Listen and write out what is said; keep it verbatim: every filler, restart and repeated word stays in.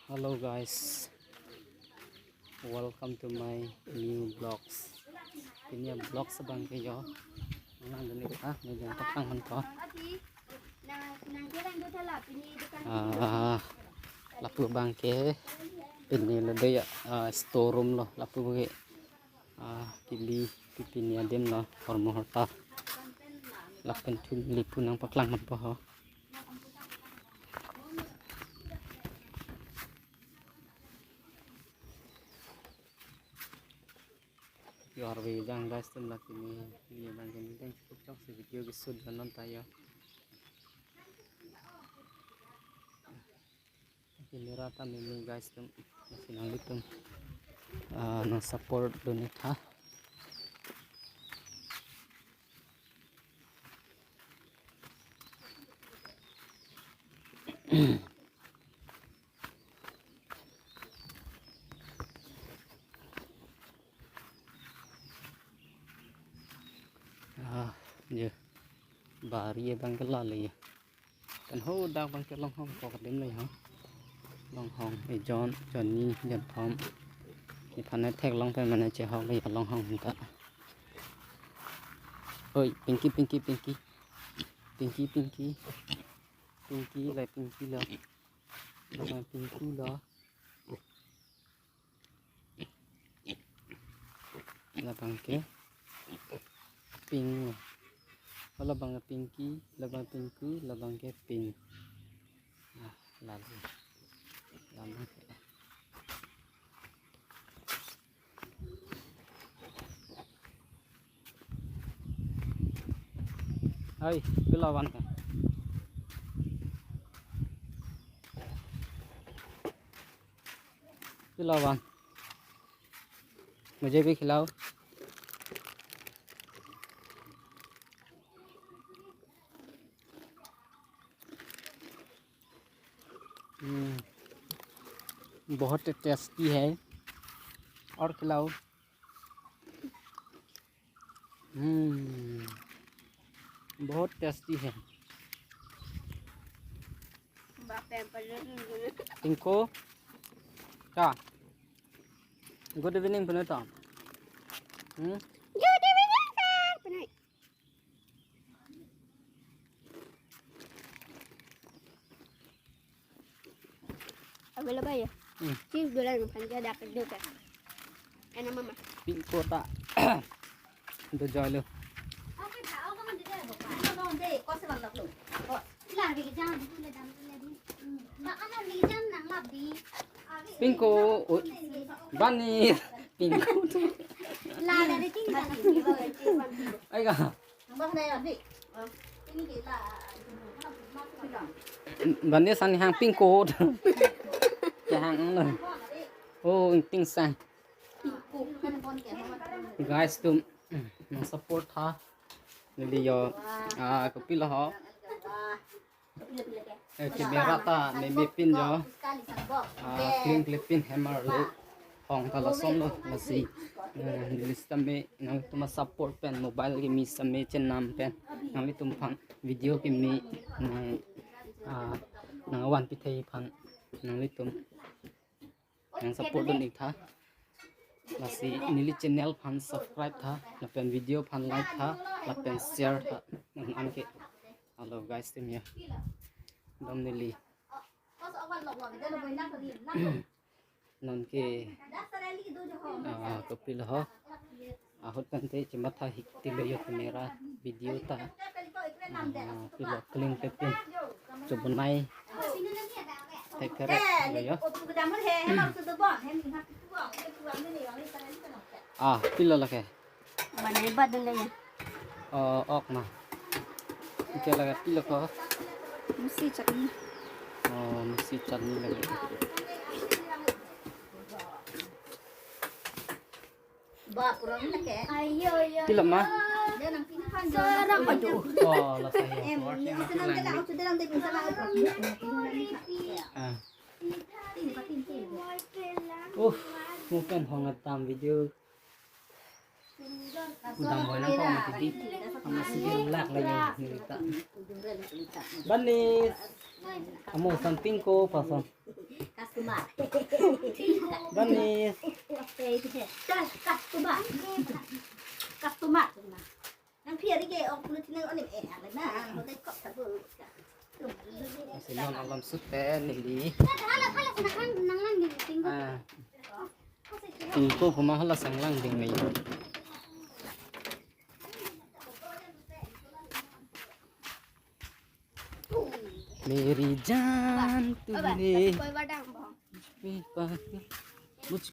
Hello guys, welcome to my new vlogs. Pini avlogs abang ke jo, nang duni kita, media ta tang han ko. Ah, lapu abang ke, pini lo dei ya, ah, store room lo, lapu ke, ah, kili, pipini adim lo, hormu horta. Lapen thu neli pu nangpaklang man po ho. Yo, arve jang guys, tum laki ni, ni abang ke ni deng cukup chok si video ke shoot banon ta yo. Camera ta meme guys tum, lasi nanglitum, ah, nang support dun ik tha. Ah, ye. Bari abang ke lale ye. Pen ho dak abang ke longhong ko kadim le ho. Longhong, ejon, jonni, jonthom. Nephan ne theklong pen mane chehok le longhong ta. Oi, Pinky, Pinky, Pinky. Pinky, Pinky. Pinky, la Pinky lo. La Pinky lo. Labang ke Pink. Oh, labang ke Pinky, labang Pinku, labang ke Pink. Ah, lalu. Labang ke. Hai, pilo van ke. Pilo van. मुझे भी खिलाओ। हम्म, बहुत टेस्टी है। और खिलाओ। हम्म, बहुत टेस्टी है। Pinky, ka. Good evening, Pinky ta. Hmm? Good evening, sir. Pinky. Available ya? Hmm. Cheese durian panja dapat juga. Enak mama. Pinky ta. Ito joy lo. Pinky, oh, Bani, Pinky. Ai ka. Bani san hang Pinky. Ya hang lo. Oh, ting sang. Guys, tum nang support tha. Neli yo, ah, kopilo ho. Eh, camera ta meme pin jo. Ah, kling kling pin hem arlo. Hong ta lason lo, lasi. Eh, neli sitame nangtum a-support pen, mobile keme sitame chenam pen. Nanglitum aphan video keme nang, ah, nangvan pithei aphan nanglitum nang support dun ik tha. Lasi neli channel aphan subscribe tha, lapen video aphan like tha, lapen share tha. Nang an ke. Hello guys, tim ya. Dom neli. Non ke, ah, kopilo ho. Ahut kante chematha hik tilo yo camera video ta. Ah, pilo kling kepin. Chobonai. Thek therek lo yo. Ah, pilo lake. Bani bat dun ya. Oh, ok na. Ike lake pilo ko. Musi chutney. Oh, musi chutney lake. Ba, kurang na ke. Ayo, ayo. Pilo ma? Dia nang pini kan. Sarang, aduh. Oh, la saya. Em, ni senang ke lang, sudah lang dia bisa lang. Ah. Tin, pa, tin, tin. Uh, mo pen hong atam video. Udang boy lang ko mati di. Ama sige lak la yo neli ta. Bani. Amo san Pinky pason. Bani. Customer. Customer. Nang phi ari ke ong puluh tinang onim eh, ale na, hotel kok sabu. Asi non alam sute neli. Hala, hala, nang lang, nang lang, nang lang, nang lang. Ah. Tingko kuma hala sang lang ding mai. Meri Jaan tu ne. Koi badang, bang. Mujh pe pa, mujh